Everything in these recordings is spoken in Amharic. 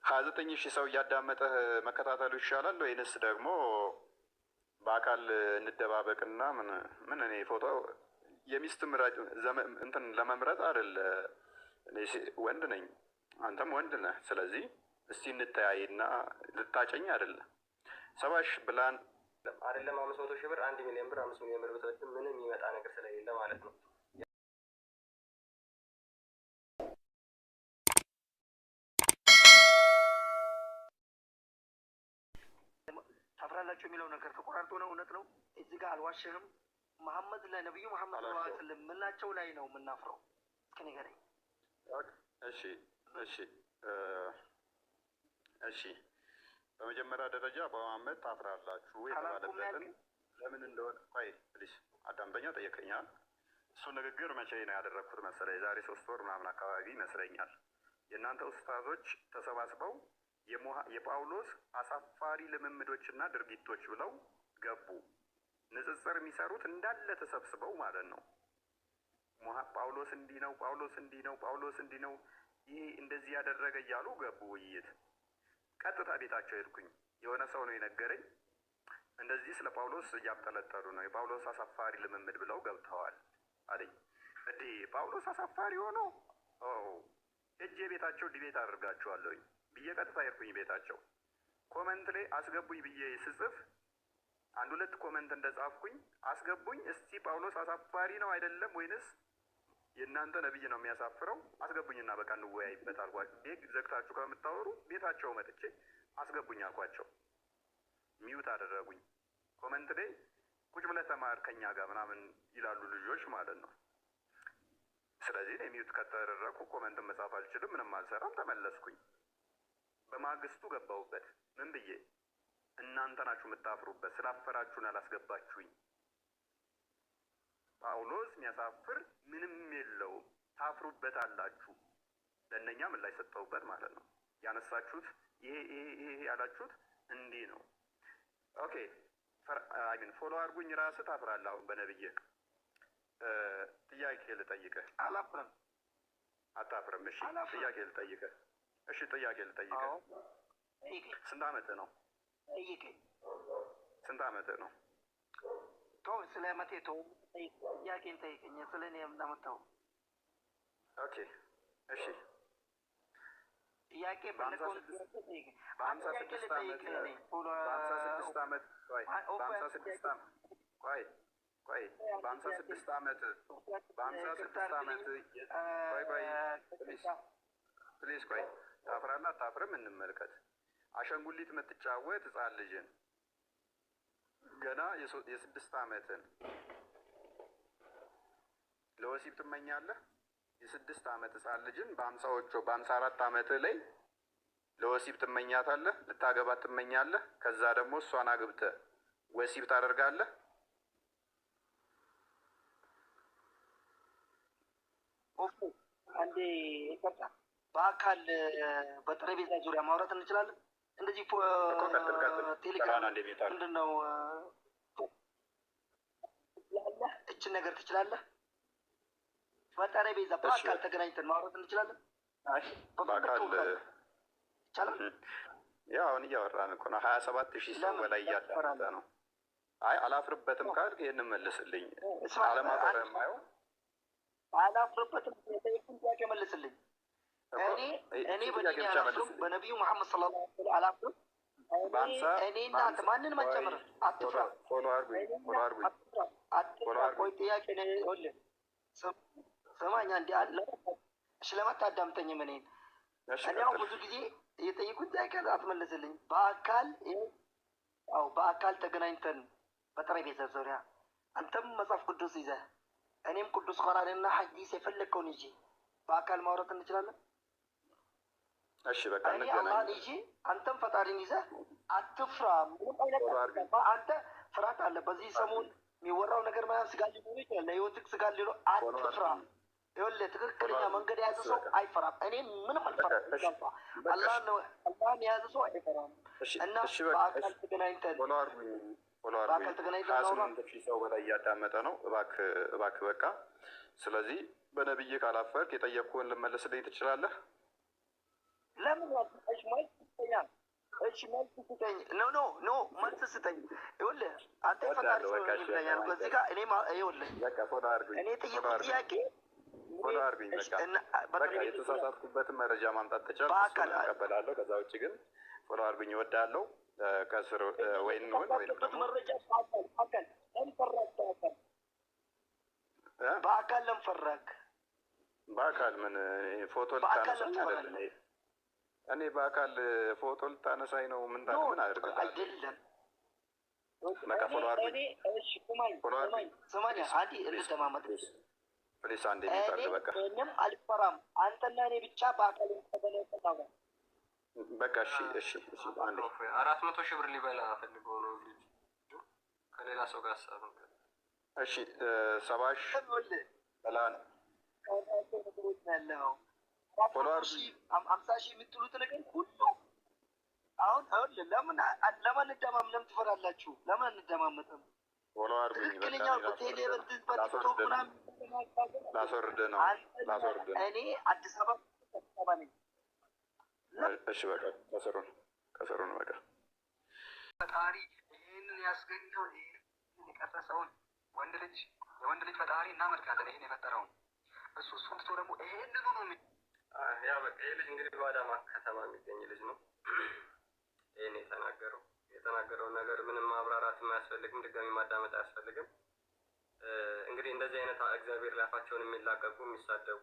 29,000 ሰው እያዳመጠህ መከታተሉ ይሻላል ወይንስ ደግሞ በአካል እንደባበቅና ምን ምን? እኔ ፎቶ የሚስት ምራጭ እንትን ለመምረጥ አይደለ። እኔ ወንድ ነኝ፣ አንተም ወንድ ነህ። ስለዚህ እስቲ እንተያይና ልታጨኝ አይደለ? 70,000 ብላን። አይደለም 500,000 ብር፣ 1 ሚሊዮን ብር፣ 5 ሚሊዮን ብር ብትበድር ምንም የሚመጣ ነገር ስለሌለ ማለት ነው። ታፍራላችሁ የሚለው ነገር ተቆራርጦ ነው። እውነት ነው። እዚህ ጋር አልዋሸህም። መሐመድ ላይ፣ ነቢዩ መሐመድ ሰለላሁ ዐለይሂ ወሰለም ምናቸው ላይ ነው የምናፍረው? እስኪ ንገረኝ። እሺ፣ በመጀመሪያ ደረጃ በመሐመድ ታፍራላችሁ አላልኩም የተባለበትን ያልከኝ? ለምን እንደሆነ፣ ቆይ please አዳምጠኛ። ጠየቀኛል። እሱ ንግግር መቼ ነው ያደረግኩት መሰለህ? የዛሬ 3 ወር ምናምን አካባቢ ይመስለኛል። የእናንተ ኡስታዞች ተሰባስበው የጳውሎስ አሳፋሪ ልምምዶችና ድርጊቶች ብለው ገቡ። ንጽጽር የሚሰሩት እንዳለ ተሰብስበው ማለት ነው። ጳውሎስ እንዲህ ነው፣ ጳውሎስ እንዲህ ነው፣ ጳውሎስ እንዲህ ነው፣ ይህ እንደዚህ ያደረገ እያሉ ገቡ ውይይት። ቀጥታ ቤታቸው ሄድኩኝ። የሆነ ሰው ነው የነገረኝ። እንደዚህ ስለ ጳውሎስ እያብጠለጠሉ ነው፣ የጳውሎስ አሳፋሪ ልምምድ ብለው ገብተዋል አለኝ። እንዴ፣ ጳውሎስ አሳፋሪ ሆኖ? ሄጄ ቤታቸው debate አደርጋቸዋለሁኝ ብዬ ቀጥታ ሄድኩኝ ቤታቸው። Comment ላይ አስገቡኝ ብዬ ስጽፍ፣ አንድ ሁለት comment እንደጻፍኩኝ አስገቡኝ። እስቲ ጳውሎስ አሳፋሪ ነው አይደለም ወይንስ የእናንተ ነብይ ነው የሚያሳፍረው? አስገቡኝና በቃ እንወያይበት አልኳቸው። ቤት ዘግታችሁ ከምታወሩ ቤታቸው መጥቼ አስገቡኝ አልኳቸው። Mute አደረጉኝ። Comment ላይ ቁጭ ብለህ ተማር ከኛ ጋር ምናምን ይላሉ ልጆች ማለት ነው። ስለዚህ እኔ mute ከተደረግኩ comment መጻፍ አልችልም፣ ምንም አልሰራም። ተመለስኩኝ። በማግስቱ ገባሁበት። ምን ብዬ? እናንተ ናችሁ የምታፍሩበት፣ ስላፈራችሁን አላስገባችሁኝ። ጳውሎስ የሚያሳፍር ምንም የለውም፣ ታፍሩበት አላችሁ። ለእነኛ ምላሽ ሰጠሁበት ማለት ነው። ያነሳችሁት ይሄ ይሄ ይሄ ያላችሁት እንዲህ ነው። Okay, I mean follow አድርጉኝ። ራስህ ታፍራለህ። አሁን በነብይህ ጥያቄ ልጠይቅህ። አላፍርም። አታፍርም? እሺ። አላፍርም። ጥያቄ ልጠይቅህ። እሺ፣ ጥያቄ ልጠይቅህ። አዎ፣ ጠይቀኝ። ስንት ዓመትህ ነው? ጠይቀኝ። ስንት ዓመትህ ነው? ተው፣ ስለ መቴ ተው። ጥያቄን ጠይቀኝ። ስለ እኔ የምታመጣው Okay፣ እሺ። ጥያቄ በሀምሳ ፈለገውን ስድስት ጥያቄ ጠይቀኝ። አንድ በሀምሳ ጥያቄ ስድስት ዓመት ልጠይቅህ እኔ follow በ56 ዓመት፣ ቆይ፣ በሀምሳ አንድ ስድስት ጥያቄ ዓመት፣ ቆይ ቆይ፣ በ56 ዓመት፣ በሀምሳ ይቅርታ ስድስት አድርግልኝ። ዓመት፣ ቆይ ቆይ፣ please please፣ ቆይ፣ ታፍራለህ አታፍርም? እንመልከት። አሻንጉሊት የምትጫወት ህፃን ልጅን፣ ገና የ6 ዓመትን ለወሲብ ትመኛለህ? የ6 ዓመት ህፃን ልጅን በ50ዎቹ፣ በ54 ዓመት ላይ ለወሲብ ትመኛታለህ? ልታገባት ትመኛለህ? ከዛ ደግሞ እሷን አግብተህ ወሲብ ታደርጋለህ? ኦፍ፣ አንዴ ይቅርታ፣ በአካል በጠረጴዛ ዙሪያ ማውራት እንችላለን። እንደዚህ እኮ ቀጥል ቀጥል። ቴሌግራም ሰላን አንዴ mute አድርግ። ምንድን ነው ትችላለህ? እችን ነገር ትችላለህ? በጠረጴዛ በአካል ተገናኝተን ማውራት እንችላለን። አይ በአካል በፈለግከው ቀን ይቻላል። ያው አሁን እያወራን እኮ ነው። 27,000 ሰው ለምን በላይ እያዳመጠ ታፍራለህ? ነው። አይ አላፍርበትም ካልክ ይህን መልስልኝ። እስማ አለማፈር የማየው አላፍርበትም። የጠየቅኩህን ጥያቄ መልስልኝ። እኮ እኔ እኔ እቺ ጥያቄ በዲኔ ብቻ አላፍርም፣ መልስልኝ። በነቢዩ መሐመድ ሰለላሁ ዐለይሂ ወሰለም አላፍርም። እኔ በሀምሳ እኔ እናንተ በሀምሳ ማንንም ቆይ አትጨምርም። Follow አትፍራ፣ Follow አድርጉኝ፣ እኔና follow አድርጉኝ፣ አትፍራ፣ Follow አትፍራ። ቆይ አድርጉኝ። ጥያቄ ነው። ይኸውልህ ስማኝ አንዴ አለ። እሺ፣ ለምን አታዳምጠኝም? እኔን እሺ እኔ አሁን ቀጥል። ብዙ ጊዜ የጠየቁን ጥያቄ አትመልስልኝ። በአካል አዎ፣ በአካል ተገናኝተን በጠረጴዛ ዙሪያ አንተም መጽሐፍ ቅዱስ ይዘህ እኔም ቅዱስ ቁርአንና ሐዲስ የፈለግከውን ይዤ በአካል ማውራት እንችላለን። እሺ በቃ እኔ እንገናኝ። አላህን ይዤ አንተም ፈጣሪን ይዘህ አትፍራ። ምንም አይነት Follow አድርጉኝ። አትፍራ። አንተ ፍርሃት አለ። በዚህ ሰሞን የሚወራው ነገር ምናምን ስጋት ሊኖር ይችላል። ለህይወትህ ስጋት ሊኖር፣ Follow አትፍራ። አድርጉኝ። ይኸውልህ Follow ትክክለኛ አድርጉኝ። መንገድ የያዘ እሺ ሰው በቃ አይፈራም። እኔ ምንም በቃ አልፈራም። እሺ ገባ? በቃ እሺ አላህን የያዘ ሰው አይፈራም። እሺ እና እሺ በቃ በአካል እሺ ተገናኝተን Follow አድርጉኝ፣ follow አድርጉኝ። በአካል ተገናኝተን ሀያ እናውራ። ስምንት ሺህ ሰው በላይ እያዳመጠ ነው። እባክህ እባክህ በቃ። ስለዚህ በነብይ ካላፈርክ የጠየቅኩህን ልመልስልኝ ትችላለህ? ለምን ያልሽ ማለት እሺ መልስ ስጠኝ። No, no, no፣ መልስ ስጠኝ። ይኸውልህ አንተ የፈጣሪ እወዳለሁ። ሰው በቃ ነኝ እሺ፣ ብለኛል እኮ እዚህ ጋር። እኔ ይኸውልህ በቃ follow አድርጉኝ፣ እኔ follow የጠየቁት አድርጉኝ፣ ጥያቄ follow አድርጉኝ። እሺ፣ በቃ እና በቃ በጠረጴዛ ዙሪያ የተሳሳትኩበትን መረጃ ማምጣት ተቻልኩ፣ እሱን በአካል እቀበላለሁ። ከዛ ውጭ ግን follow አድርጉኝ፣ እወዳለሁ። ከስር ወይን ወይንም የተሳሳትኩበት ደግሞ መረጃ በአካል ለምን ፈራክ? በአካል እ? በአካል ለምን ፈራክ? በአካል ምን ፎቶ በአካል ልታነሳኝ ለምን አይደል? ትፈራለህ? እኔ በአካል ፎቶ ልታነሳኝ ነው? ምን No ምን አደርግልሃለሁ? አይደለም። በቃ እኔ follow አድርጉኝ፣ እኔ እሺ ስማኝ follow ስማኝ አድርጉኝ። ስማኝ please አንዴ please እንደማመጥ please please፣ አንዴ እኔ mute አድርግ። በቃ ምንም አልፈራም። አንተና እኔ ብቻ በአካል እንተገናኝተን እናውራ። በቃ እሺ እሺ እሺ፣ አንዴ 400,000 ብር ሊበላ ፈልጎ ነው ልጁ። ከሌላ ሰው ጋር ሀሳብ ነው። እሺ ሰባሽ ይኸውልህ በላን ከሆናቸው ነገሮች ነው ያለው። አራት follow መቶ አድርጉኝ። ሺህ 50,000 የምትሉት ነገር ሁሉ አሁን አሁን ለምን እንደማም ለምን ትፈራላችሁ? ለምን አንደማመጥም? follow አድርጉኝ። በቃ ትክክለኛው እኔ በቴሌ ላስወርድ ነው በቲክቶክ ላስወርድ ነው ምናምን ላስወርድ ነው አንተና ላስወርድ ነው። እኔ አዲስ አበባ ከተማ ነኝ። እሺ በቃ ከስሩን ከስሩን በቃ ፈጣሪ ይህንን ያስገኘውን፣ ይህንን የቀረጸውን ወንድ ልጅ፣ የወንድ ልጅ ፈጣሪ እናመልካለን። ይህን የፈጠረውን እሱን ትቶ ደግሞ ይህንኑ ነው ያ በቃ ይህ ልጅ እንግዲህ በአዳማ ከተማ የሚገኝ ልጅ ነው። ይህን የተናገረውን ነገር ምንም ማብራራት አያስፈልግም፣ ድጋሚ ማዳመጥ አያስፈልግም። እንግዲህ እንደዚህ አይነት እግዚአብሔር ላይ አፋቸውን የሚላቀቁ፣ የሚሳደቡ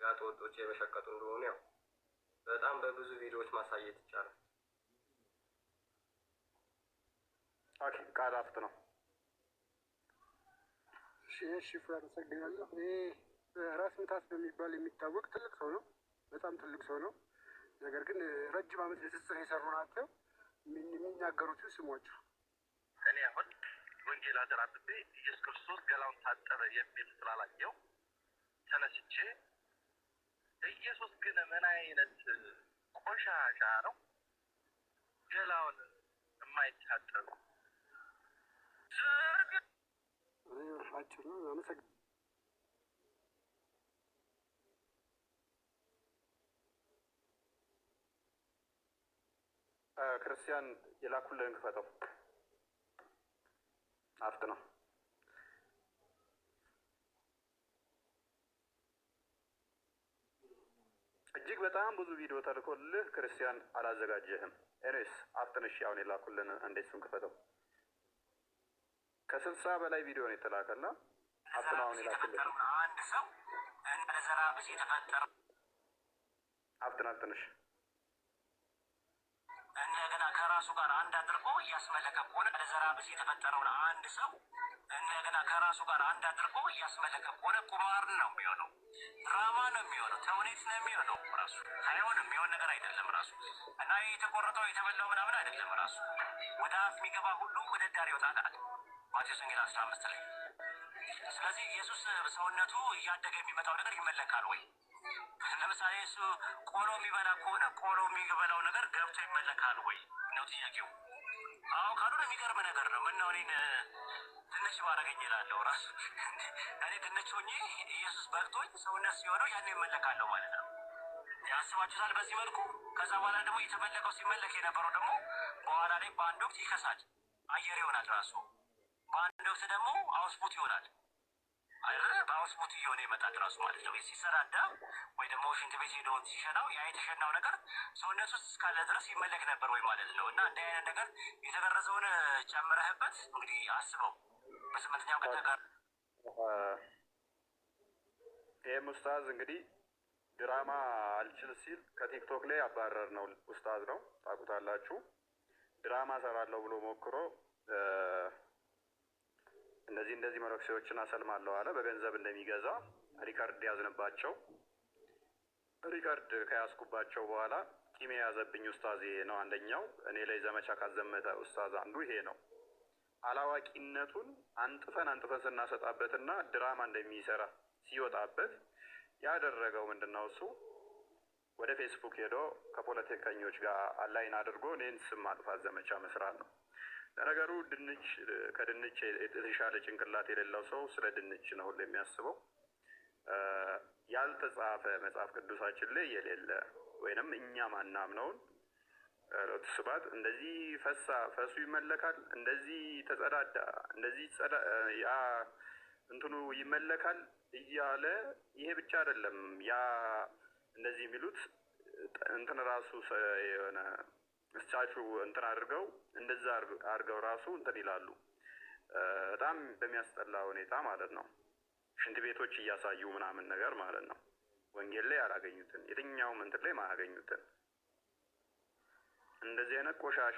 ጋጠ ወጦች የበሸቀጡ እንደሆኑ ያው በጣም በብዙ ቪዲዮዎች ማሳየት ይቻላል። Okay፣ ቃል አፍት ነው። እሺ እሺ፣ ፉ አመሰግናለሁ። ይሄ ራስ ምታት በሚባል የሚታወቅ ትልቅ ሰው ነው። በጣም ትልቅ ሰው ነው። ነገር ግን ረጅም ዓመት ንጽጽር የሰሩ ናቸው። የሚናገሩትን ስሟቸው። እኔ አሁን ወንጌል አደር አንብቤ ኢየሱስ ክርስቶስ ገላውን ታጠበ የሚል ስላላየው ተነስቼ ኢየሱስ ግን ምን አይነት ቆሻሻ ነው ገላውን የማይታጠብ? አጭር ነው። አመሰግናለሁ። ክርስቲያን የላኩልህን ክፈተው። አፍት ነው። እጅግ በጣም ብዙ ቪዲዮ ተልኮልህ ክርስቲያን አላዘጋጀህም። Anyways አፍጥን። እሺ አሁን የላኩልን እንዴት እሱን ክፈተው። ከ60 በላይ ቪዲዮ ነው የተላከና አፍጥነው አሁን የላኩልን። አንድ ሰው እንደ ዘራ ብስ የተፈጠረው አፍጥን አፍጥንሽ። እንደገና ከራሱ ጋር አንድ አድርጎ እያስመለከ ከሆነ፣ ለዘራ ብስ የተፈጠረውን አንድ ሰው እንደገና ከራሱ ጋር አንድ አድርጎ እያስመለከ ከሆነ ቁማር ነው የሚሆነው፣ ድራማ ነው የሚሆነው፣ ተውኔት ነው የሚሆነው። ራሱ አይሆንም፣ የሚሆን ነገር አይደለም ራሱ። እና ይህ የተቆረጠው የተበላው ምናምን አይደለም ራሱ። ወደ አፍ የሚገባ ሁሉ ወደ ዳር ይወጣል አለ ማቴዎስ ወንጌል 15 ላይ። ስለዚህ ኢየሱስ ሰውነቱ እያደገ የሚመጣው ነገር ይመለካል ወይ? ለምሳሌ እሱ ቆሎ የሚበላ ከሆነ ቆሎ የሚበላው ነገር ገብቶ ይመለካል ወይ ነው ጥያቄው። አዎ ካልሆነ የሚገርም ነገር ነው። ምነው እኔን ድንች ባረገኝ እላለሁ ራሱ። እኔ ድንች ሆኜ ኢየሱስ በልቶኝ ሰውነት ሲሆነው ያን ይመለካለሁ ማለት ነው። ያስባችሁታል በዚህ መልኩ። ከዛ በኋላ ደግሞ የተመለከው ሲመለክ የነበረው ደግሞ በኋላ ላይ በአንድ ወቅት ይከሳል፣ አየር ይሆናል ራሱ። በአንድ ወቅት ደግሞ output ይሆናል አይደለ? በ output እየሆነ ይመጣል ራሱ ማለት ነው። ሲሰራዳ ወይ ደግሞ ሽንት ቤት ሄዶ ሲሸናው ያ የተሸናው ነገር ሰውነት ውስጥ እስካለ ድረስ ይመለክ ነበር ወይ ማለት ነው። እና እንዲህ አይነት ነገር የተገረዘውን ጨምረህበት እንግዲህ አስበው በስምንተኛው ቀን ተገር ይህም ኡስታዝ እንግዲህ ድራማ አልችል ሲል ከቲክቶክ ላይ አባረር ነው። ኡስታዝ ነው ታውቁታላችሁ። ድራማ ሰራለሁ ብሎ ሞክሮ እንደዚህ እንደዚህ መነኩሴዎችን አሰልማለሁ አለ። በገንዘብ እንደሚገዛ record ያዝንባቸው። Record ከያዝኩባቸው በኋላ ቂም የያዘብኝ ኡስታዝ ይሄ ነው አንደኛው። እኔ ላይ ዘመቻ ካዘመተ ኡስታዝ አንዱ ይሄ ነው። አላዋቂነቱን አንጥፈን አንጥፈን ስናሰጣበትና ድራማ እንደሚሰራ ሲወጣበት ያደረገው ምንድን ነው? እሱ ወደ ፌስቡክ ሄዶ ከፖለቲከኞች ጋር align አድርጎ እኔን ስም ማጥፋት ዘመቻ መስራት ነው። ለነገሩ ድንች ከድንች የተሻለ ጭንቅላት የሌለው ሰው ስለ ድንች ነው ሁሉ የሚያስበው። ያልተጻፈ መጽሐፍ ቅዱሳችን ላይ የሌለ ወይንም እኛ ማናምነውን ሎቱ ስብሐት እንደዚህ ፈሳ፣ ፈሱ ይመለካል፣ እንደዚህ ተጸዳዳ፣ እንደዚህ ያ እንትኑ ይመለካል እያለ፣ ይሄ ብቻ አይደለም። ያ እንደዚህ የሚሉት እንትን ራሱ የሆነ statue እንትን አድርገው፣ እንደዛ አድርገው ራሱ እንትን ይላሉ። በጣም በሚያስጠላ ሁኔታ ማለት ነው። ሽንት ቤቶች እያሳዩ ምናምን ነገር ማለት ነው። ወንጌል ላይ ያላገኙትን፣ የትኛውም እንትን ላይ ማያገኙትን እንደዚህ አይነት ቆሻሻ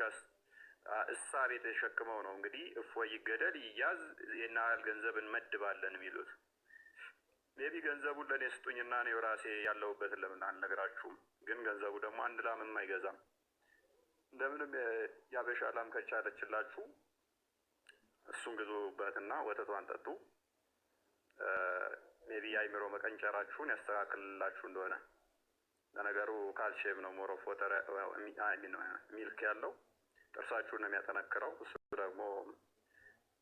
እሳቤ ተሸክመው ነው እንግዲህ እፎይ ይገደል፣ ይያዝ፣ ይህን ያህል ገንዘብ እንመድባለን የሚሉት። Maybe ገንዘቡን ለእኔ ስጡኝና እኔ ራሴ ያለሁበትን ለምን አልነግራችሁም? ግን ገንዘቡ ደግሞ አንድ ላምም አይገዛም። እንደምንም የአበሻ ላም ከቻለችላችሁ እሱን ግዙበትና ወተቷን ጠጡ። Maybe የአይምሮ መቀንጨራችሁን ያስተካክልላችሁ እንደሆነ። ለነገሩ ካልሽየም ነው more of water milk ያለው፣ ጥርሳችሁን ነው የሚያጠነክረው። እሱ ደግሞ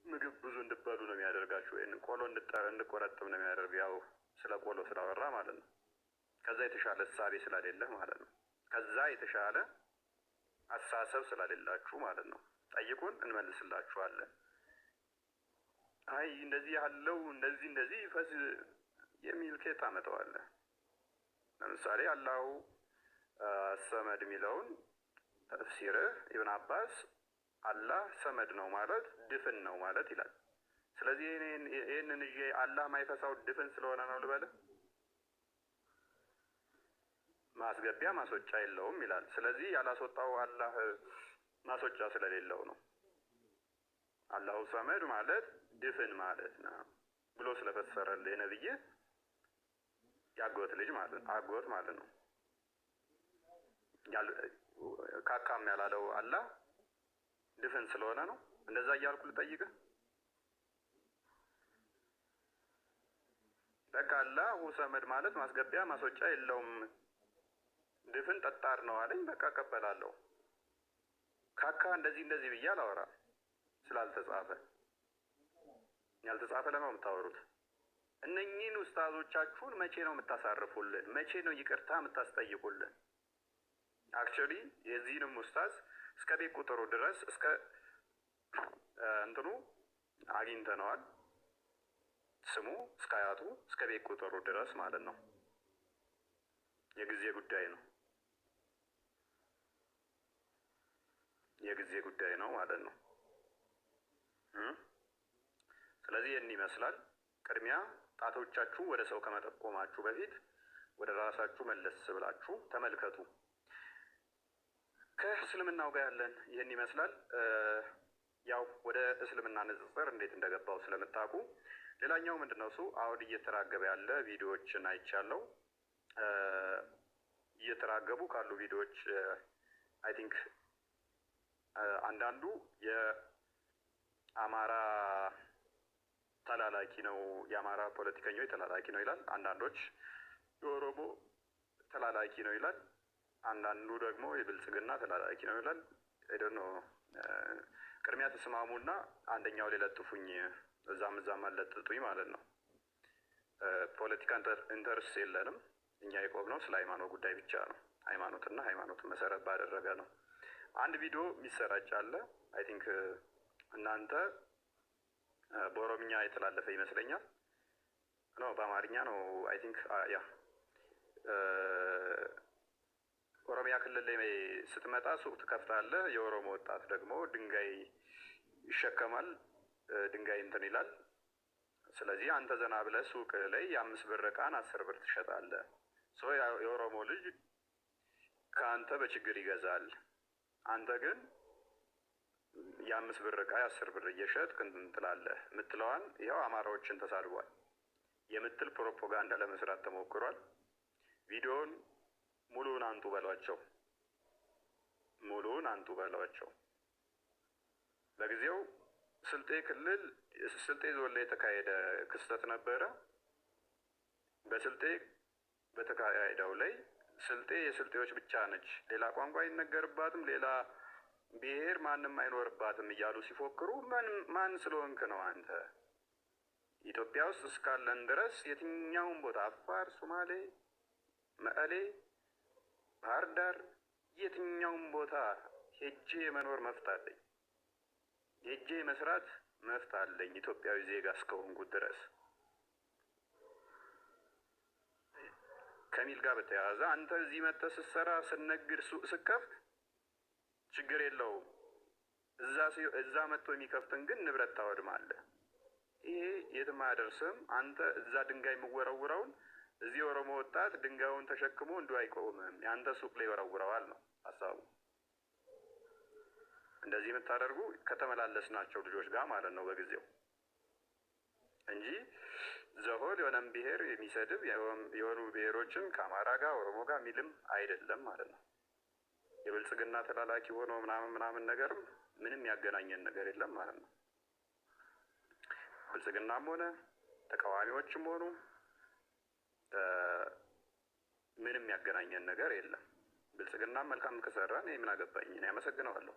ምግብ ብዙ እንድበሉ ነው የሚያደርጋችሁ። ወይም ቆሎ እንድቆረጥም ነው የሚያደርግ። ያው ስለ ቆሎ ስላወራ ማለት ነው። ከዛ የተሻለ እሳቤ ስለሌለህ ማለት ነው። ከዛ የተሻለ አስተሳሰብ ስለሌላችሁ ማለት ነው። ጠይቁን፣ እንመልስላችኋለን። አይ እንደዚህ ያለው እንደዚህ እንደዚህ ፈስ የሚል ኬት ታመጣዋለህ? ለምሳሌ አላሁ ሰመድ የሚለውን ተፍሲርህ ኢብን አባስ አላህ ሰመድ ነው ማለት ድፍን ነው ማለት ይላል። ስለዚህ ይህንን ይዤ አላህ ማይፈሳው ድፍን ስለሆነ ነው ልበልህ? ማስገቢያ ማስወጫ የለውም ይላል። ስለዚህ ያላስወጣው አላህ ማስወጫ ስለሌለው ነው። አላሁ ሰመድ ማለት ድፍን ማለት ነው ብሎ ስለፈሰረልህ የነብይህ የአጎት ልጅ ማለት ነው፣ አጎት ማለት ነው። ካካም ያላለው አላህ ድፍን ስለሆነ ነው። እንደዛ እያልኩ ልጠይቅህ። በቃ አላሁ ሰመድ ማለት ማስገቢያ ማስወጫ የለውም፣ ድፍን ጠጣር ነው አለኝ። በቃ እቀበላለሁ። ካካ እንደዚህ እንደዚህ ብዬ አላወራም ስላልተጻፈ። ያልተጻፈ ለምን የምታወሩት? እነኚህን ኡስታዞቻችሁን መቼ ነው የምታሳርፉልን? መቼ ነው ይቅርታ የምታስጠይቁልን? Actually የዚህንም ኡስታዝ እስከ ቤት ቁጥሩ ድረስ እስከ እንትኑ አግኝተነዋል። ስሙ እስከ አያቱ እስከ ቤት ቁጥሩ ድረስ ማለት ነው። የጊዜ ጉዳይ ነው። የጊዜ ጉዳይ ነው ማለት ነው። ስለዚህ ይህን ይመስላል። ቅድሚያ ጣቶቻችሁ ወደ ሰው ከመጠቆማችሁ በፊት ወደ ራሳችሁ መለስ ብላችሁ ተመልከቱ። ከእስልምናው ጋር ያለን ይህን ይመስላል። ያው ወደ እስልምና ንጽጽር እንዴት እንደገባው ስለምታውቁ፣ ሌላኛው ምንድነው እሱ አሁን እየተራገበ ያለ ቪዲዮዎችን አይቻለው። እየተራገቡ ካሉ ቪዲዮዎች I think አንዳንዱ የአማራ ተላላኪ ነው፣ የአማራ ፖለቲከኞች ተላላኪ ነው ይላል። አንዳንዶች የኦሮሞ ተላላኪ ነው ይላል። አንዳንዱ ደግሞ የብልጽግና ተላላኪ ነው ይላል። I don't know። ቅድሚያ ተስማሙና አንደኛው ላይ ለጥፉኝ፣ እዛም እዛም አለጥጡኝ ማለት ነው። ፖለቲካ interest የለንም። እኛ የቆምነው ስለ ሃይማኖት ጉዳይ ብቻ ነው። ሃይማኖትና ሃይማኖትን መሰረት ባደረገ ነው። አንድ ቪዲዮ የሚሰራጭ አለ። I think እናንተ በኦሮምኛ የተላለፈ ይመስለኛል። No፣ በአማርኛ ነው። I think yeah፣ ኦሮሚያ ክልል ላይ ስትመጣ ሱቅ ትከፍታለህ። የኦሮሞ ወጣት ደግሞ ድንጋይ ይሸከማል፣ ድንጋይ እንትን ይላል። ስለዚህ አንተ ዘና ብለህ ሱቅ ላይ የ5 ብር ዕቃን 10 ብር ትሸጣለህ። So የኦሮሞ ልጅ ከአንተ በችግር ይገዛል። አንተ ግን የ5 ብር ዕቃ የ10 ብር እየሸጥክ እንትን ትላለህ የምትለዋን ይኸው አማራዎችን ተሳድቧል የምትል ፕሮፓጋንዳ ለመስራት ተሞክሯል። ቪዲዮን ሙሉውን አንጡ በሏቸው፣ ሙሉውን አንጡ በሏቸው። በጊዜው ስልጤ ክልል ስልጤ ዞን ላይ የተካሄደ ክስተት ነበረ። በስልጤ በተካሄደው ላይ ስልጤ የስልጤዎች ብቻ ነች፣ ሌላ ቋንቋ አይነገርባትም፣ ሌላ ብሔር ማንም አይኖርባትም እያሉ ሲፎክሩ ማን ስለሆንክ ነው አንተ? ኢትዮጵያ ውስጥ እስካለን ድረስ የትኛውን ቦታ አፋር፣ ሶማሌ፣ መቀሌ፣ ባህር ዳር፣ የትኛውም ቦታ ሄጄ የመኖር መብት አለኝ። ሄጄ የመስራት መብት አለኝ ኢትዮጵያዊ ዜጋ እስከሆንኩ ድረስ። ከሚል ጋር በተያያዘ አንተ እዚህ መጥተህ ስትሰራ ስነግድ ሱቅ ስከፍት ችግር የለውም። እዛ መጥቶ የሚከፍትን ግን ንብረት ታወድማለህ። ይሄ የትም አያደርስም። አንተ እዛ ድንጋይ የምወረውረውን እዚህ የኦሮሞ ወጣት ድንጋዩን ተሸክሞ እንዲሁ አይቆምም። የአንተ ሱቅ ላይ ይወረውረዋል ነው ሀሳቡ። እንደዚህ የምታደርጉ ከተመላለስናቸው ልጆች ጋር ማለት ነው በጊዜው እንጂ ዘሆል የሆነም ብሔር የሚሰድብ የሆኑ ብሔሮችን ከአማራ ጋር ኦሮሞ ጋር የሚልም አይደለም ማለት ነው። የብልጽግና ተላላኪ ሆኖ ምናምን ምናምን ነገርም ምንም ያገናኘን ነገር የለም ማለት ነው። ብልጽግናም ሆነ ተቃዋሚዎችም ሆኑ ምንም ያገናኘን ነገር የለም። ብልጽግናም መልካም ከሰራ እኔ ምን አገባኝ? እኔ አመሰግነዋለሁ።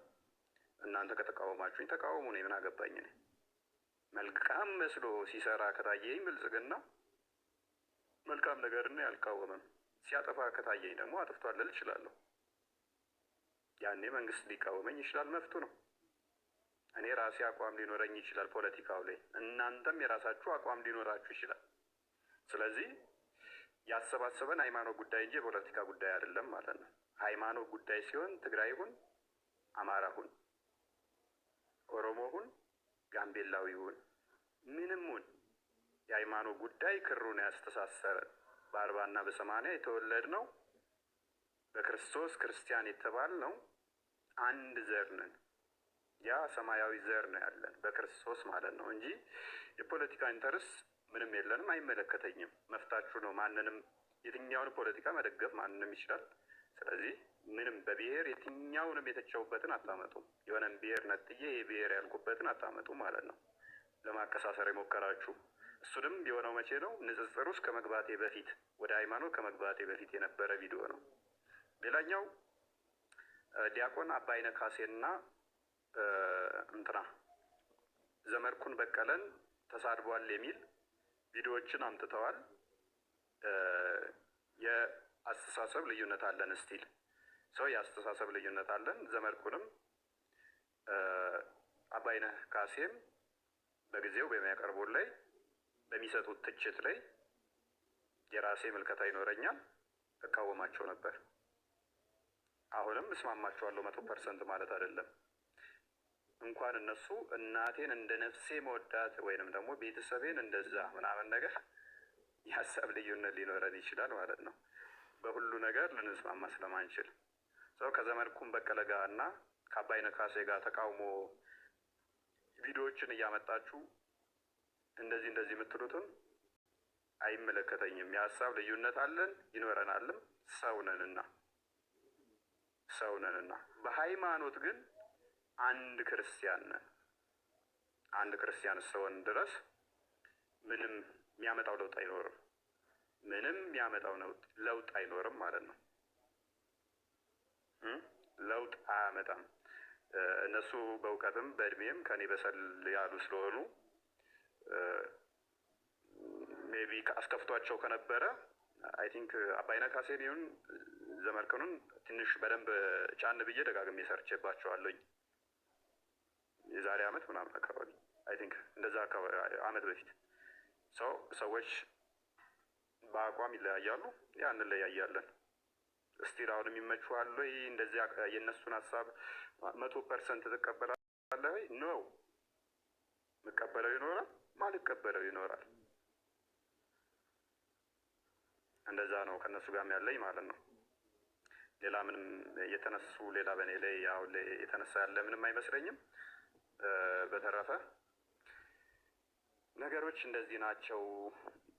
እናንተ ከተቃወማችሁኝ ተቃወሙ፣ እኔ ምን አገባኝ? እኔ መልካም መስሎ ሲሰራ ከታየኝ ብልጽግና መልካም ነገር እኔ አልቃወምም። ሲያጠፋ ከታየኝ ደግሞ አጥፍቷል ልል እችላለሁ። ያኔ መንግስት ሊቃወመኝ ይችላል፣ መፍቱ ነው። እኔ ራሴ አቋም ሊኖረኝ ይችላል ፖለቲካው ላይ፣ እናንተም የራሳችሁ አቋም ሊኖራችሁ ይችላል። ስለዚህ ያሰባሰበን ሃይማኖት ጉዳይ እንጂ የፖለቲካ ጉዳይ አይደለም ማለት ነው። ሃይማኖት ጉዳይ ሲሆን ትግራይ ሁን፣ አማራ ሁን፣ ኦሮሞ ሁን፣ ጋምቤላዊ ሁን፣ ምንም ሁን የሃይማኖት ጉዳይ ክሩን ያስተሳሰረን በ40ና በ80 የተወለድ ነው በክርስቶስ ክርስቲያን የተባል ነው አንድ ዘር ነን። ያ ሰማያዊ ዘር ነው ያለን በክርስቶስ ማለት ነው እንጂ የፖለቲካ interest ምንም የለንም። አይመለከተኝም። መፍታችሁ ነው። ማንንም የትኛውን ፖለቲካ መደገፍ ማንንም ይችላል። ስለዚህ ምንም በብሔር የትኛውንም የተቸውበትን አታመጡም። የሆነም ብሔር ነጥዬ የብሔር ያልኩበትን አታመጡም ማለት ነው። ለማቀሳሰር የሞከራችሁ እሱንም የሆነው መቼ ነው? ንጽጽር ውስጥ ከመግባቴ በፊት ወደ ሃይማኖት ከመግባቴ በፊት የነበረ ቪዲዮ ነው። ሌላኛው ዲያቆን አባይነህ ካሴና እንትና ዘመድኩን በቀለን ተሳድቧል የሚል ቪዲዮዎችን አምጥተዋል። የአስተሳሰብ ልዩነት አለን፣ still ሰው የአስተሳሰብ ልዩነት አለን። ዘመድኩንም አባይነህ ካሴም በጊዜው በሚያቀርቡት ላይ በሚሰጡት ትችት ላይ የራሴ ምልከታ ይኖረኛል፣ እቃወማቸው ነበር። አሁንም እስማማቸዋለሁ 100% ማለት አይደለም። እንኳን እነሱ እናቴን እንደ ነፍሴ መወዳት ወይንም ደግሞ ቤተሰቤን እንደዛ ምናምን ነገር የሀሳብ ልዩነት ሊኖረን ይችላል ማለት ነው። በሁሉ ነገር ልንስማማ ስለማንችል ሰው ከዘመድኩን በቀለ ጋር እና ከአባይነህ ካሴ ጋር ተቃውሞ ቪዲዮዎችን እያመጣችሁ እንደዚህ እንደዚህ የምትሉትን አይመለከተኝም። የሀሳብ ልዩነት አለን ይኖረናልም፣ ሰው ነንና ሰው ነንና። በሃይማኖት ግን አንድ ክርስቲያን ነን። አንድ ክርስቲያን እስከሆን ድረስ ምንም የሚያመጣው ለውጥ አይኖርም። ምንም የሚያመጣው ለውጥ አይኖርም ማለት ነው። ለውጥ አያመጣም። እነሱ በእውቀትም በእድሜም ከኔ በሰል ያሉ ስለሆኑ maybe አስከፍቷቸው ከነበረ I think አባይነህ ካሴን ይሁን ዘመድኩንን ትንሽ በደንብ ጫን ብዬ ደጋግሜ ሰርቼባቸዋለሁኝ። የዛሬ አመት ምናምን አካባቢ I think እንደዛ አመት በፊት ሰው ሰዎች በአቋም ይለያያሉ። ያ እንለያያለን። Still አሁንም ይመችኋል ወይ? እንደዚያ የእነሱን ሀሳብ 100% ትቀበላለህ ወይ? No፣ ምቀበለው ይኖራል፣ ማልቀበለው ይኖራል። እንደዛ ነው ከእነሱ ጋርም ያለኝ ማለት ነው። ሌላ ምንም የተነሱ ሌላ በእኔ ላይ አሁን ላይ የተነሳ ያለ ምንም አይመስለኝም። በተረፈ ነገሮች እንደዚህ ናቸው።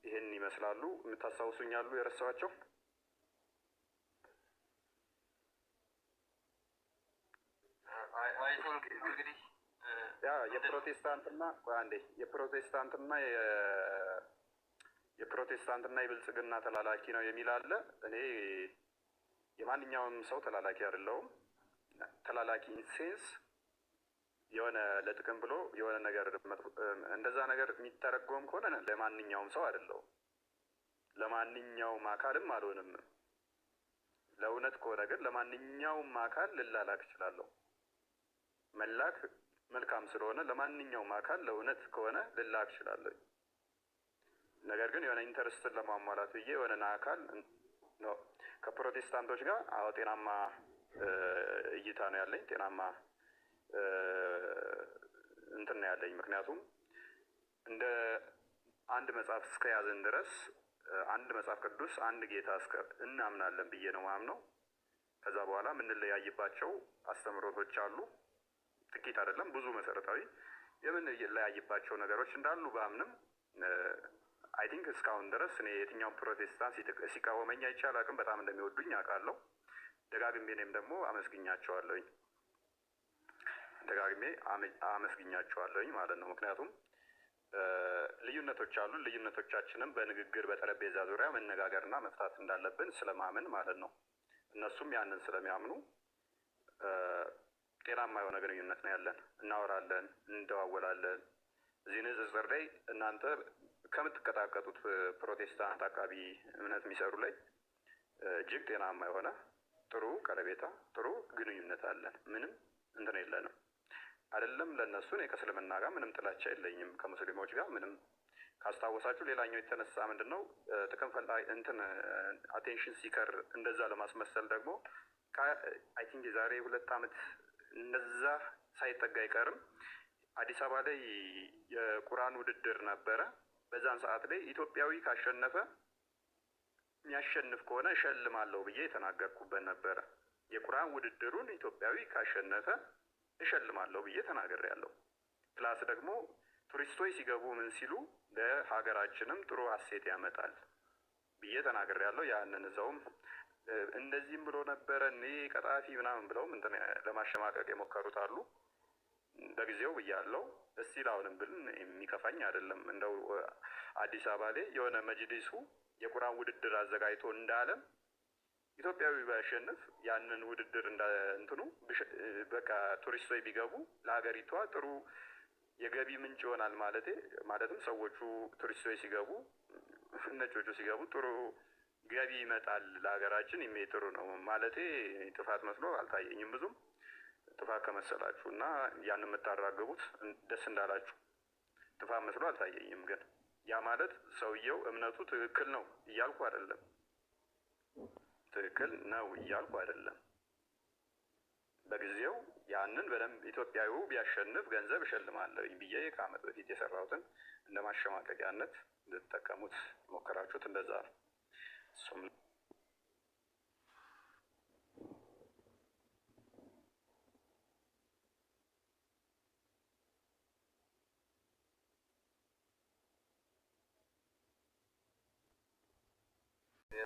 ይህን ይመስላሉ። የምታስታውሱኝ አሉ የረሳኋቸው? I think እንግዲህ ያ የፕሮቴስታንትና ቆይ አንዴ የፕሮቴስታንትና የብልጽግና ተላላኪ ነው የሚል አለ። እኔ የማንኛውም ሰው ተላላኪ አይደለሁም። ተላላኪ in sense የሆነ ለጥቅም ብሎ የሆነ ነገር እንደዛ ነገር የሚተረጎም ከሆነ ለማንኛውም ሰው አይደለሁም፣ ለማንኛውም አካልም አልሆንም። ለእውነት ከሆነ ግን ለማንኛውም አካል ልላላክ እችላለሁ። መላክ መልካም ስለሆነ ለማንኛውም አካል ለእውነት ከሆነ ልላክ እችላለሁ። ነገር ግን የሆነ interest ን ለማሟላት ብዬ የሆነን አካል no። ከፕሮቴስታንቶች ጋር አዎ ጤናማ እይታ ነው ያለኝ፣ ጤናማ እንትን ነው ያለኝ። ምክንያቱም እንደ አንድ መጽሐፍ እስከያዝን ድረስ፣ አንድ መጽሐፍ ቅዱስ፣ አንድ ጌታ እስከ እናምናለን ብዬ ነው ማምነው። ከዛ በኋላ የምንለያይባቸው አስተምህሮቶች አሉ። ጥቂት አይደለም፣ ብዙ መሰረታዊ የምንለያይባቸው ነገሮች እንዳሉ ባምንም I think እስካሁን ድረስ እኔ የትኛውን ፕሮቴስታንት ሲቃወመኝ አይቼ አላውቅም። በጣም እንደሚወዱኝ አውቃለሁ። ደጋግሜ እኔም ደግሞ አመስግኛቸዋለሁኝ፣ ደጋግሜ አመስግኛቸዋለሁኝ ማለት ነው። ምክንያቱም ልዩነቶች አሉ። ልዩነቶቻችንም በንግግር በጠረጴዛ ዙሪያ መነጋገርና መፍታት እንዳለብን ስለማምን ማለት ነው። እነሱም ያንን ስለሚያምኑ ጤናማ የሆነ ግንኙነት ነው ያለን። እናወራለን፣ እንደዋወላለን። እዚህ ንጽጽር ላይ እናንተ ከምትቀጣቀጡት ፕሮቴስታንት አቃቢ እምነት የሚሰሩ ላይ እጅግ ጤናማ የሆነ ጥሩ ቀረቤታ፣ ጥሩ ግንኙነት አለን። ምንም እንትን የለንም። አይደለም ለእነሱ እኔ ከእስልምና ጋር ምንም ጥላቻ የለኝም። ከሙስሊሞች ጋር ምንም። ካስታወሳችሁ ሌላኛው የተነሳ ምንድን ነው፣ ጥቅም ፈላጊ እንትን attention seeker እንደዛ ለማስመሰል ደግሞ I think የዛሬ 2 ዓመት እንደዛ ሳይጠጋ አይቀርም አዲስ አበባ ላይ የቁርአን ውድድር ነበረ። በዛን ሰዓት ላይ ኢትዮጵያዊ ካሸነፈ፣ የሚያሸንፍ ከሆነ እሸልማለሁ ብዬ የተናገርኩበት ነበረ። የቁርአን ውድድሩን ኢትዮጵያዊ ካሸነፈ እሸልማለሁ ብዬ ተናግሬያለሁ። Plus ደግሞ ቱሪስቶች ሲገቡ ምን ሲሉ ለሀገራችንም ጥሩ asset ያመጣል ብዬ ተናግሬያለሁ። ያንን እዛውም እንደዚህም ብሎ ነበረ እኔ ቀጣፊ ምናምን ብለውም እንትን ለማሸማቀቅ የሞከሩት አሉ። በጊዜው ብያለሁ። እስቲል አሁንም ብል የሚከፋኝ አይደለም። እንደው አዲስ አበባ ላይ የሆነ መጅሊሱ የቁርአን ውድድር አዘጋጅቶ እንዳለም ኢትዮጵያዊ ቢያሸንፍ ያንን ውድድር እንደ እንትኑ በቃ ቱሪስቶች ቢገቡ ለሀገሪቷ ጥሩ የገቢ ምንጭ ይሆናል ማለቴ፣ ማለትም ሰዎቹ ቱሪስቶች ሲገቡ፣ ነጮቹ ሲገቡ ጥሩ ገቢ ይመጣል ለሀገራችን፣ ይሜ ጥሩ ነው ማለቴ ጥፋት መስሎ አልታየኝም። ብዙም ጥፋት ከመሰላችሁ እና ያን የምታራግቡት ደስ እንዳላችሁ፣ ጥፋት መስሎ አልታየኝም። ግን ያ ማለት ሰውየው እምነቱ ትክክል ነው እያልኩ አይደለም። ትክክል ነው እያልኩ አይደለም። በጊዜው ያንን በደንብ ኢትዮጵያዊው ቢያሸንፍ ገንዘብ እሸልማለሁኝ ብዬ ከዓመት በፊት የሰራሁትን እንደ ማሸማቀቂያነት እንድትጠቀሙት ሞከራችሁት። እንደዛ ነው። እሱም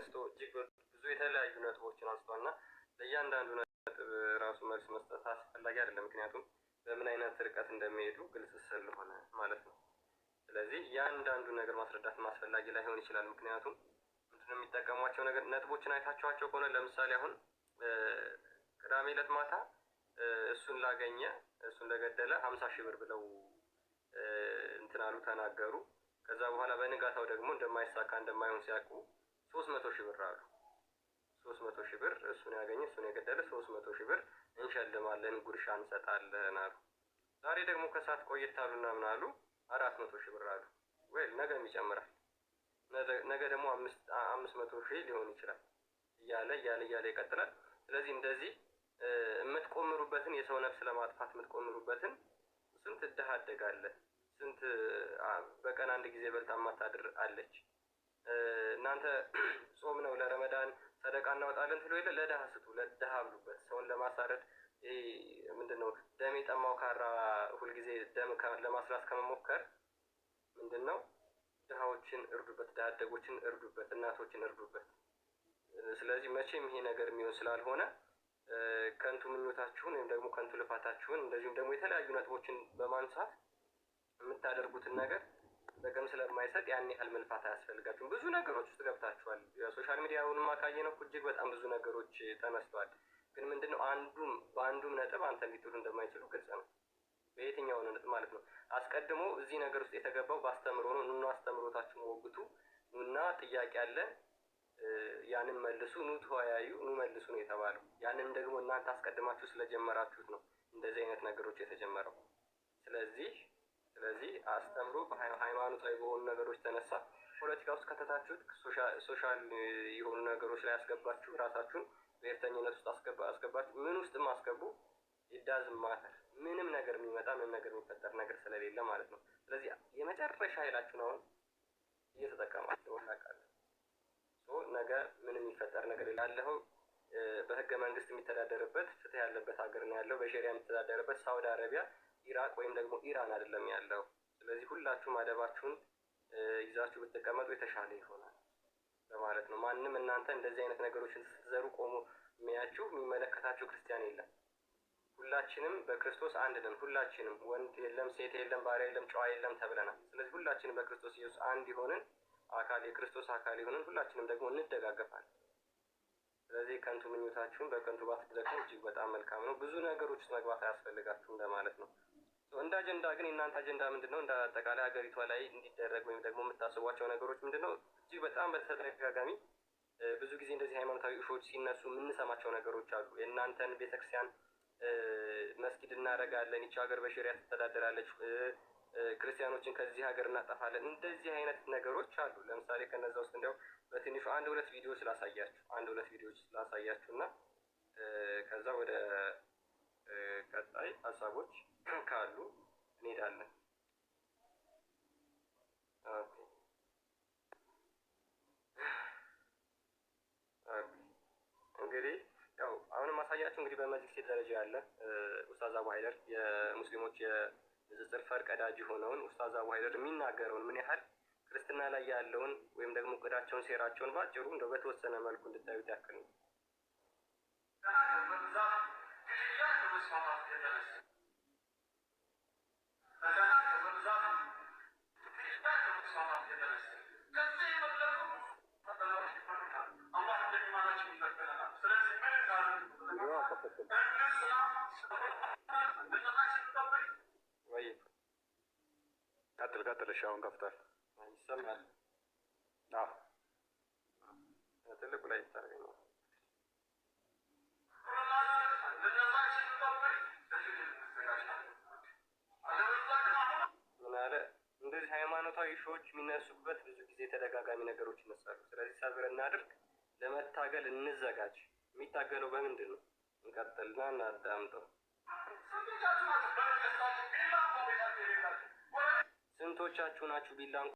አንስቶ እጅግ ብዙ የተለያዩ ነጥቦችን አንስቷል እና ለእያንዳንዱ ነጥብ ራሱ መልስ መስጠት አስፈላጊ አይደለም። ምክንያቱም በምን አይነት ርቀት እንደሚሄዱ ግልጽ ስለሆነ ማለት ነው። ስለዚህ እያንዳንዱ ነገር ማስረዳት አስፈላጊ ላይሆን ይችላል። ምክንያቱም ምንድነው የሚጠቀሟቸው ነገር ነጥቦችን አይታችኋቸው ከሆነ፣ ለምሳሌ አሁን ቅዳሜ ዕለት ማታ እሱን ላገኘ፣ እሱን ለገደለ 50,000 ብር ብለው እንትን አሉ፣ ተናገሩ። ከዛ በኋላ በንጋታው ደግሞ እንደማይሳካ፣ እንደማይሆን ሲያውቁ 300,000 ብር አሉ። 300,000 ብር እሱን ያገኘ፣ እሱን የገደለ 300,000 ብር እንሸልማለን፣ ጉርሻ እንሰጣለን አሉ። ዛሬ ደግሞ ከሰዓት ቆየት አሉና ምን አሉ? 400,000 ብር አሉ። ወይ ነገም ይጨምራል። ነገ ደግሞ 500,000 ሊሆን ይችላል፣ እያለ እያለ እያለ ይቀጥላል። ስለዚህ እንደዚህ የምትቆምሩበትን፣ የሰው ነፍስ ለማጥፋት የምትቆምሩበትን፣ ስንት ድሃ አደግ አለ፣ ስንት በቀን አንድ ጊዜ በልታ ማታድር አለች። እናንተ ጾም ነው፣ ለረመዳን ሰደቃ እናወጣለን ትሉ የለ፣ ለድሃ ስጡ፣ ለድሃ ብሉበት። ሰውን ለማሳረድ ምንድን ነው፣ ደም የጠማው ካራ ሁልጊዜ ደም ለማስላስ ከመሞከር ምንድን ነው፣ ድሃዎችን እርዱበት፣ ድሃ አደጎችን እርዱበት፣ እናቶችን እርዱበት። ስለዚህ መቼም ይሄ ነገር የሚሆን ስላልሆነ ከንቱ ምኞታችሁን ወይም ደግሞ ከንቱ ልፋታችሁን እንደዚሁም ደግሞ የተለያዩ ነጥቦችን በማንሳት የምታደርጉትን ነገር ጥቅም ስለማይሰጥ ያን ያህል መልፋት አያስፈልጋችሁም። ብዙ ነገሮች ውስጥ ገብታችኋል። Social media ውንም ካየነው እጅግ በጣም ብዙ ነገሮች ተነስተዋል። ግን ምንድነው፣ አንዱም በአንዱም ነጥብ አንተን ሊጥሉ እንደማይችሉ ግልጽ ነው። በየትኛው ነጥብ ማለት ነው። አስቀድሞ እዚህ ነገር ውስጥ የተገባው በአስተምሮ ነው። ኑና አስተምሮታችሁን ወግቱ፣ ኑና ጥያቄ አለን። ያንን መልሱ፣ ኑ ተወያዩ፣ ኑ መልሱ ነው የተባለው። ያንን ደግሞ እናንተ አስቀድማችሁ ስለጀመራችሁት ነው እንደዚህ አይነት ነገሮች የተጀመረው። ስለዚህ አስተምሮ ሃይማኖታዊ በሆኑ ነገሮች ተነሳ፣ ፖለቲካ ውስጥ ከተታችሁት፣ social የሆኑ ነገሮች ላይ ያስገባችሁ፣ ራሳችሁን ብሔርተኝነት ውስጥ አስገባችሁ፣ ምን ውስጥም አስገቡ፣ it doesn't matter፣ ምንም ነገር የሚመጣ ምንም ነገር የሚፈጠር ነገር ስለሌለ ማለት ነው። ስለዚህ የመጨረሻ ኃይላችሁን አሁን እየተጠቀማችሁ እናውቃለን። ነገ ምንም የሚፈጠር ነገር ያለው በህገ መንግስት የሚተዳደርበት ፍትህ ያለበት ሀገር ነው ያለው። በሸሪያ የሚተዳደርበት ሳውዲ አረቢያ፣ ኢራቅ ወይም ደግሞ ኢራን አይደለም ያለው። ስለዚህ ሁላችሁም አደባችሁን ይዛችሁ ብትቀመጡ የተሻለ ይሆናል ለማለት ነው። ማንም እናንተ እንደዚህ አይነት ነገሮችን ስትዘሩ ቆሞ የሚያችሁ የሚመለከታችሁ ክርስቲያን የለም። ሁላችንም በክርስቶስ አንድ ነን። ሁላችንም ወንድ የለም፣ ሴት የለም፣ ባሪያ የለም፣ ጨዋ የለም ተብለናል። ስለዚህ ሁላችንም በክርስቶስ ኢየሱስ አንድ የሆንን አካል የክርስቶስ አካል የሆንን ሁላችንም ደግሞ እንደጋገፋለን። ስለዚህ ከንቱ ምኞታችሁን በከንቱ ባትደክሙ እጅግ በጣም መልካም ነው። ብዙ ነገሮች ውስጥ መግባት አያስፈልጋችሁም ለማለት ነው። እንደ አጀንዳ ግን የእናንተ አጀንዳ ምንድን ነው? እንደ አጠቃላይ ሀገሪቷ ላይ እንዲደረግ ወይም ደግሞ የምታስቧቸው ነገሮች ምንድን ነው? እጅግ በጣም በተደጋጋሚ ብዙ ጊዜ እንደዚህ ሃይማኖታዊ issue ዎች ሲነሱ የምንሰማቸው ነገሮች አሉ። የእናንተን ቤተክርስቲያን መስጊድ እናደርጋለን፣ ይቺ ሀገር በሸሪያ ትተዳደራለች፣ ክርስቲያኖችን ከዚህ ሀገር እናጠፋለን፣ እንደዚህ አይነት ነገሮች አሉ። ለምሳሌ ከነዛ ውስጥ እንዲያው በትንሹ አንድ ሁለት ቪዲዮዎች ስላሳያችሁ እና ከዛ ወደ ቀጣይ ሀሳቦች ካሉ እንሄዳለን። Okay። እንግዲህ ያው አሁንም ማሳያችሁ እንግዲህ በመጅሊስ ደረጃ ያለ ኡስታዝ አቡ ሀይደር የሙስሊሞች የንጽጽር ፈር ቀዳጅ የሆነውን ኡስታዝ አቡ ሀይደር የሚናገረውን ምን ያህል ክርስትና ላይ ያለውን ወይም ደግሞ እቅዳቸውን፣ ሴራቸውን ባጭሩ እንደው በተወሰነ መልኩ እንድታዩት ያክል ነው። በብዛት ግድያ ከመስፋፋት የተነሳ፣ ፈተና ከመብዛት፣ ግድያ ከመስፋፋት የተነሳ ከዚህ የበለጡ ፈተናዎች ይመጡታል። አላህ እንደሚማራችን ይፈተነናል። ስለዚህ ምን እናድርግ? ቪዲዮ አልከፈትኩም። እንጽና፣ አንድነታችን እንጠብቅ። ወይ ቀጥል ቀጥል። እሺ አሁን ከፍቷል። ይሰማል? አዎ። ትልቁ ላይ ይታረገኝ ነው። አንድነታችን እንጠብቅ። ለትግል እንዘጋጃለን። አለበለዚያ ግን አሁን ምን አለ? እንደዚህ ሃይማኖታዊ issue ዎች የሚነሱበት ብዙ ጊዜ ተደጋጋሚ ነገሮች ይነሳሉ። ስለዚህ ሰብር እናድርግ፣ ለመታገል እንዘጋጅ። የሚታገለው በምንድን ነው? እንቀጥልና እናዳምጠው። ስንቶቻችሁ ናችሁ በነገስታችሁ ቢላ እንኳን ቤታችሁ የሌላችሁ? ስንቶቻችሁ ናችሁ ቢላ